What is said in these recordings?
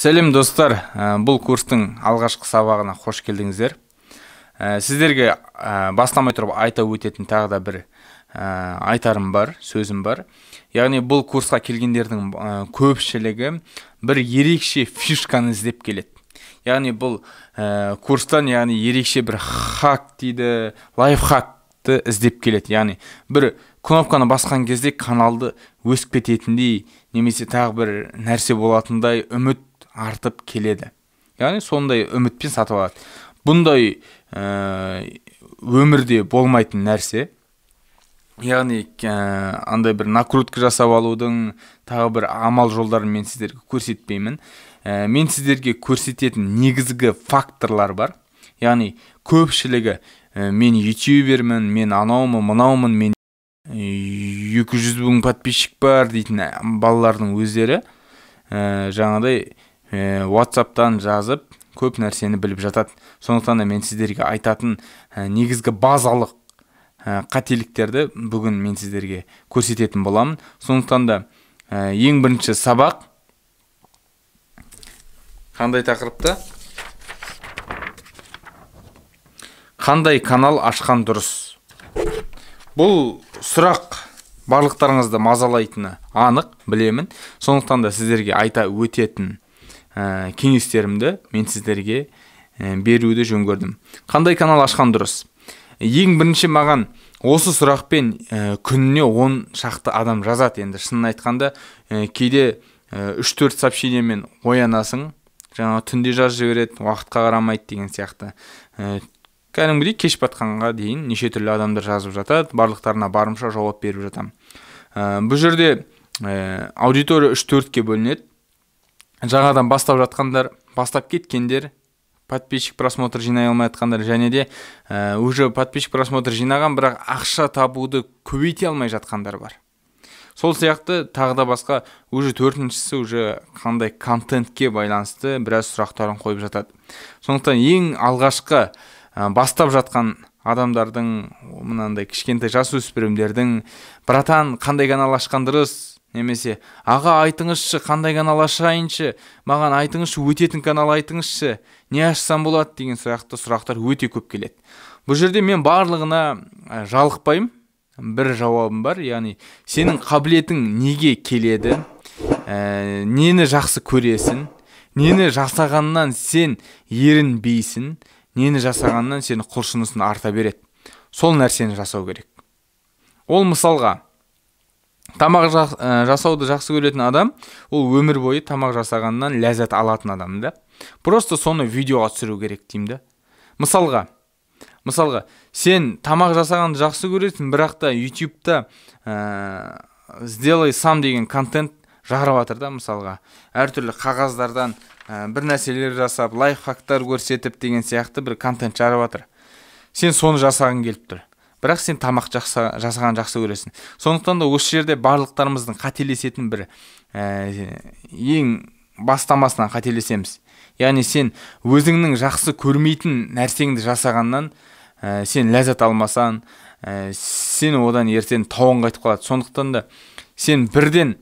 Сәлем достар, бұл курстың алғашқы сабағына қош келдіңіздер. Сіздерге бастамай тұрып айта өтетін тағы да бір айтарым бар, сөзім бар. Яғни бұл курсқа келгендердің көпшілігі бір ерекше фишканы іздеп келеді. Яғни бұл курстан яғни ерекше бір хак дейді, лайфхакты іздеп келеді. Яғни бір кнопканы басқан кезде каналды өсіп кететіндей, немесе тағы бір нәрсе болатындай үміт артып келеді. Яғни сондай үмітпен сатып алады. Бұндай өмірде болмайтын нәрсе. Яғни андай бір накрутка жасап алудың тағы бір амал жолдарын мен сіздерге көрсетпеймін. Мен сіздерге көрсететін негізгі факторлар бар. Яғни көпшілігі мен ютубермін, мен анаумын, мынаумын, мен 200 мың подписчик бар дейтін балалардың өздері жаңағыдай WhatsApp'тан жазып көп нәрсені біліп жатады. Сондықтан да мен сіздерге айтатын негізгі базалық қателіктерді бүгін мен сіздерге көрсететін боламын. Сондықтан да ең бірінші сабақ қандай тақырыпта? Қандай канал ашқан дұрыс? Бұл сұрақ барлықтарыңызды мазалайтыны анық білемін. Сондықтан да сіздерге айта өтетін кеңестерімді мен сіздерге беруді жөн көрдім. Қандай канал ашқан дұрыс? Ең бірінші маған осы сұрақпен күніне 10 шақты адам жазады. Енді шынын айтқанда кейде 3-4 сообщениемен оянасың, жаңа түнде жазып жібереді, уақытқа қарамайды деген сияқты. Кәдімгідей кеш батқанға дейін неше түрлі адамдар жазып жатады, барлықтарына барымша жауап беріп жатамын. Бұл жерде аудитория 3-4-ке бөлінеді. Жаңадан бастап жатқандар, бастап кеткендер, подписчик просмотр жинай алмай жатқандар, және де уже подписчик просмотр жинаған, бірақ ақша табуды көбейте алмай жатқандар бар. Сол сияқты тағы да басқа уже төртіншісі уже қандай контентке байланысты біраз сұрақтарын қойып жатады. Сондықтан ең алғашқы бастап жатқан адамдардың, мынандай кішкентай жасөспірімдердің, братан, қандай канал ашқан дұрыс, немесе аға айтыңызшы, қандай канал ашайыншы, маған айтыңызшы, өтетін канал айтыңызшы, не ашсам болады деген сияқты сұрақтар өте көп келеді. Бұл жерде мен барлығына жалықпаймын, бір жауабым бар, яғни сенің қабілетің неге келеді, нені жақсы көресің, нені жасағаннан сен ерінбейсің, нені жасағаннан сені құлшынысың арта береді. Сол нәрсені жасау керек. Ол мысалға тамақ жасауды жақсы көретін адам, ол өмір бойы тамақ жасағаннан ләззат алатын адам да. Просто соны видеоға түсіру керек деймін да. Мысалға, сен тамақ жасағанды жақсы көресің, бірақ та YouTube'та сделай сам деген контент жарып жатыр да, мысалға. Әртүрлі қағаздардан бір нәрселер жасап, лайфхактар көрсетіп деген сияқты бір контент жарып жатыр. Сен соны жасағың келіп тұр. Бірақ сен тамақ жасаған жақсы көресің. Сондықтан да осы жерде барлықтарымыздың қателесетін бір ең бастамасынан қателесеміз. Яғни сен өзіңнің жақсы көрмейтін нәрсеңді жасағаннан сен ләззат алмасаң, сен одан ертең тауың қайтып қалады. Сондықтан да сен бірден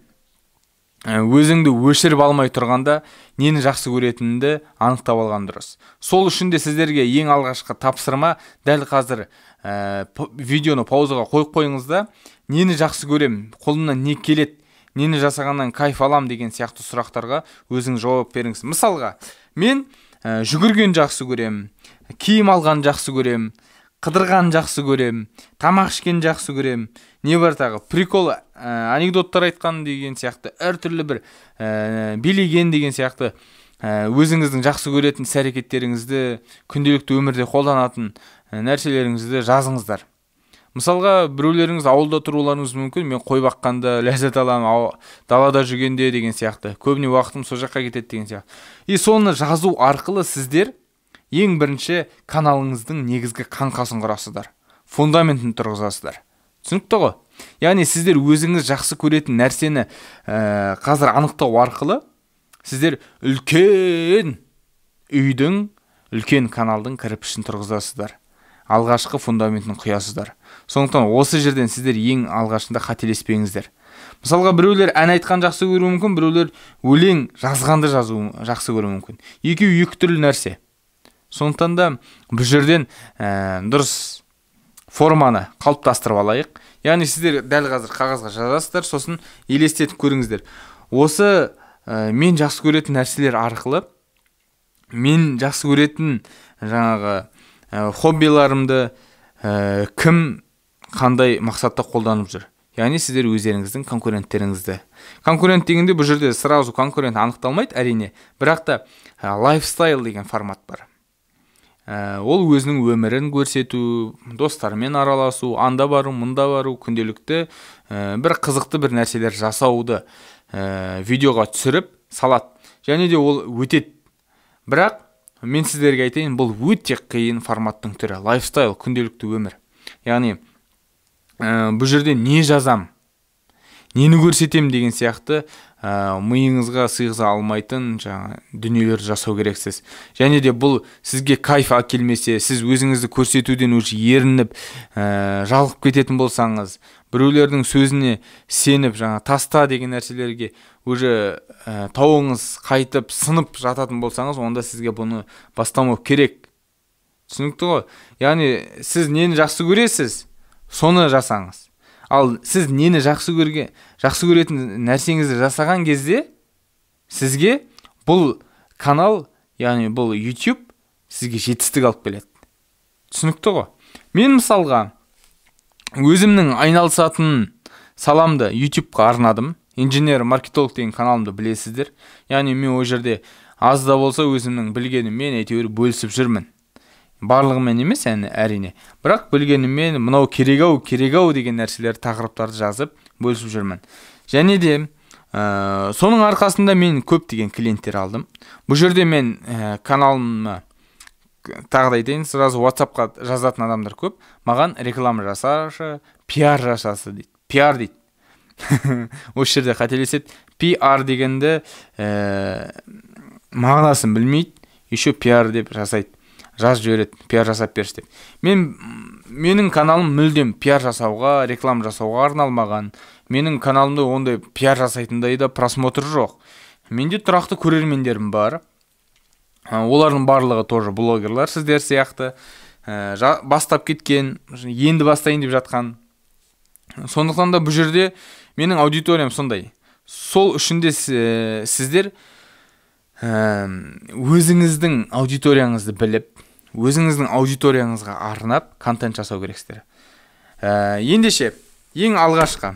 өзіңді өшіріп алмай тұрғанда нені жақсы көретініңді анықтап алған дұрыс. Сол үшін де сіздерге ең алғашқы тапсырма дәл қазір видеоны паузаға қойып қойыңыз да, нені жақсы көрем, қолымнан не келеді, нені жасағаннан кайф алам деген сияқты сұрақтарға өзіңіз жауап беріңіз. Мысалға, мен жүгірген жақсы көрем, киім алған жақсы көрем, қыдырған жақсы көрем, тамақ ішкен жақсы көрем, не бар тағы, прикол, анекдоттар айтқан деген сияқты, әртүрлі бір билеген деген сияқты, өзіңіздің жақсы көретін іс-әрекеттеріңізді, күнделікті өмірде қолданатын нәрселеріңізді жазыңыздар. Мысалға, біреулеріңіз ауылда тұруларыңыз мүмкін, мен қой баққанда ләззат аламын, далада жүргенде деген сияқты, көбіне уақытым сол жаққа кетеді деген сияқты. И соны жазу арқылы сіздер ең бірінші каналыңыздың негізгі қаңқасын құрасыздар, фундаментін тұрғызасыздар. Түсінікті ғой? Яғни сіздер өзіңіз жақсы көретін нәрсені қазір анықтау арқылы сіздер үлкен үйдің, үлкен каналдың кірпішін тұрғызасыздар. Алғашқы фундаментін құясыздар. Сондықтан осы жерден сіздер ең алғашында қателеспеңіздер. Мысалға, біреулер ән айтқан жақсы көруі мүмкін, біреулер өлең жазғанды жақсы көруі мүмкін. Екеуі екі түрлі нәрсе. Сондықтан да бұл жерден дұрыс форманы қалыптастырып алайық. Яғни сіздер дәл қазір қағазға жазасыздар, сосын елестетіп көріңіздер. Осы мен жақсы көретін нәрселер арқылы мен жақсы көретін жаңағы хоббиларымды кім қандай мақсатта қолданып жүр. Яғни сіздер өздеріңіздің конкуренттеріңізді. Конкурент дегенде бұл жерде сразу конкурент анықталмайды әрине, бірақ та лайфстайл деген формат бар. Ол өзінің өмірін көрсету, достарымен араласу, анда бару, мұнда бару, күнделікті бір қызықты бір нәрселер жасауды видеоға түсіріп салады. Және де ол өтеді. Бірақ мен сіздерге айтайын, бұл өте қиын форматтың түрі. Лайфстайл, күнделікті өмір. Яғни бұл жерде не жазам, нені көрсетем деген сияқты миыңызға сыйғыза алмайтын жаңа дүниелер жасау керексіз. Және де бұл сізге кайф әкелмесе, сіз өзіңізді көрсетуден уже ерініп, жалығып кететін болсаңыз, біреулердің сөзіне сеніп, жаңа таста деген нәрселерге уже тауыңыз қайтып, сынып жататын болсаңыз, онда сізге бұны бастамау керек. Түсінікті ғой? Яғни сіз нені жақсы көресіз, соны жасаңыз. Ал сіз нені жақсы көретін нәрсеңізді жасаған кезде сізге бұл канал, яғни бұл YouTube сізге жетістік алып келеді. Түсінікті ғой? Мен мысалға өзімнің айналысатын саламды YouTube-қа арнадым. Инженер-маркетолог деген каналымды білесіздер. Яғни мен ол жерде аз да болса өзімнің білгеніммен әйтеуір бөлісіп жүрмін. Барлығымен емес, әрине. Бірақ білгеніммен мынау керек-ау, керек-ау деген нәрселер, тақырыптарды жазып бөлісіп жүрмін. Және де соның арқасында мен көптеген клиенттер алдым. Бұл жерде мен каналыма тағы да айтайын, сразу WhatsApp-қа жазатын адамдар көп. Маған реклама жасашы, пиар жасасы дейді. Пиар дейді. Осы жерде қателеседі. Пиар дегенді мағынасын білмейді, еще пиар деп жасайды. Жазып жібереді, пиар жасап берші деп. Менің каналым мүлдем пиар жасауға, реклама жасауға арналмаған. Менің каналымда ондай пиар жасайтындай да просмотр жоқ. Менде тұрақты көрермендерім бар. Олардың барлығы тоже блогерлар, сіздер сияқты. Бастап кеткен, енді бастайын деп жатқан. Сондықтан да бұл жерде менің аудиториям сондай. Сол үшін де сіздер өзіңіздің аудиторияңызды біліп, өзіңіздің аудиторияңызға арнап контент жасау керексіздер. Ендеше, ең алғашқы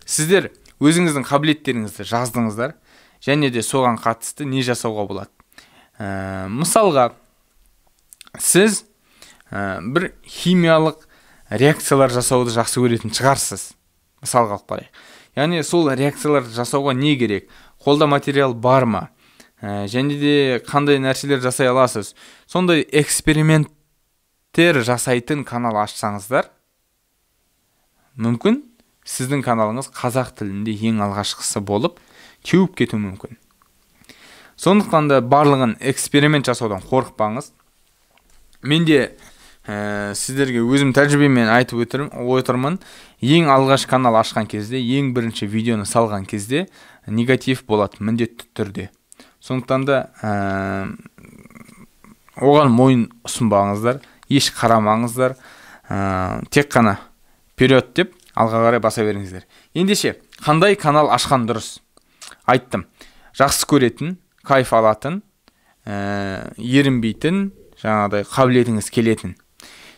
сіздер өзіңіздің қабілеттеріңізді жаздыңыздар, және де соған қатысты не жасауға болады. Мысалға, сіз бір химиялық реакциялар жасауды жақсы көретін шығарсыз. Мысалға алып қарайық. Яғни сол реакцияларды жасауға не керек? Қолда материал бар ма? Және де қандай нәрселер жасай аласыз? Сондай эксперименттер жасайтын канал ашсаңыздар, мүмкін сіздің каналыңыз қазақ тілінде ең алғашқысы болып теуіп кетуі мүмкін. Сондықтан да барлығын эксперимент жасаудан қорықпаңыз. Мен де сіздерге өзім тәжірибемен айтып отырмын. Ең алғаш канал ашқан кезде, ең бірінші видеоны салған кезде негатив болады міндетті түрде. Сондықтан да оған мойын ұсынбаңыздар, еш қарамаңыздар, тек қана вперед деп алға қарай баса беріңіздер. Ендеше, қандай канал ашқан дұрыс? Айттым. Жақсы көретін, кайф алатын, ерінбейтін, жаңағыдай қабілетіңіз келетін.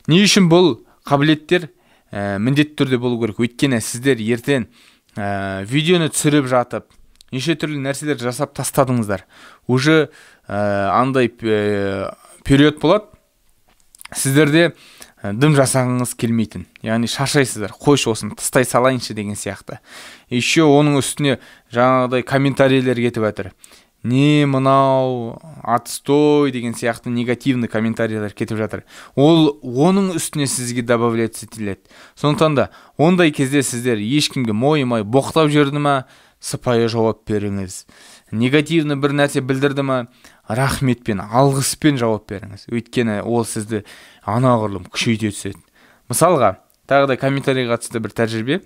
Не үшін бұл қабілеттер міндетті түрде болу керек? Өйткені сіздер ертең видеоны түсіріп жатып, неше түрлі нәрселер жасап тастадыңыздар. Уже андай период болады, сіздерде дым жасағыңыз келмейтін. Яғни шаршайсыздар, қойшы осыны тастай салайыншы деген сияқты. Еще оның үстіне жаңағыдай комментарийлер кетіп жатыр. Не мынау, отстой деген сияқты негативный комментарийлер кетіп жатыр. Ол оның үстіне сізге добавлять етіледі. Сондықтан да ондай кезде сіздер ешкімге мойымай боқтап жүрді ма, сыпайы жауап беріңіз. Негативный бір нәрсе білдірді ма, рахметпен, алғыспен жауап беріңіз. Өйткені ол сізді анағұрлым күшейте түседі. Мысалға, тағы да комментарийға қатысты бір тәжірибе.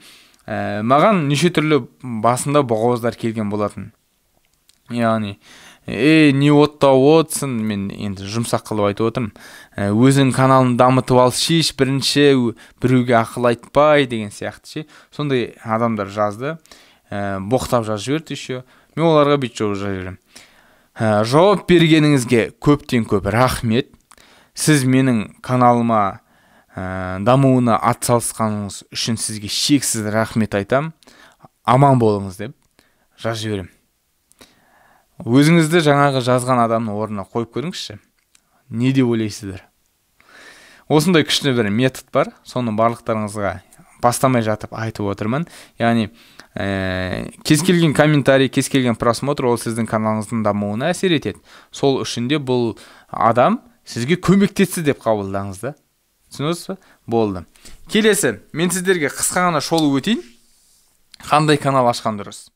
Маған неше түрлі басында боғауыздар келген болатын. Яғни, не оттау отсын, мен енді жұмсақ қылып айтып отырмын. Өзің каналын дамытып ал, шеш бірінші, біреуге ақыл айтпай деген сияқты ше. Сондай адамдар жазды. Боқтап жазып жіберді еще. Мен оларға бүйтіп жауап жазып жіберемін. Жауап бергеніңізге көптен көп рахмет. Сіз менің каналыма дамуына атсалысқаныңыз үшін сізге шексіз рахмет айтам. Аман болыңыз деп жазып жіберемін. Өзіңізді жаңағы жазған адамның орнына қойып көріңізші. Не деп ойлайсыздар? Осындай күшті бір метод бар. Соны барлықтарыңызға бастамай жатып айтып отырмын. Яғни, кез келген комментарий, кез келген просмотр ол сіздің каналыңыздың дамуына әсер етеді. Сол үшін де бұл адам сізге көмектесті деп қабылдаңыз да. Түсіндіңіз бе? Болды. Келесі, мен сіздерге қысқа ғана шолу өтейін. Қандай канал ашқан дұрыс?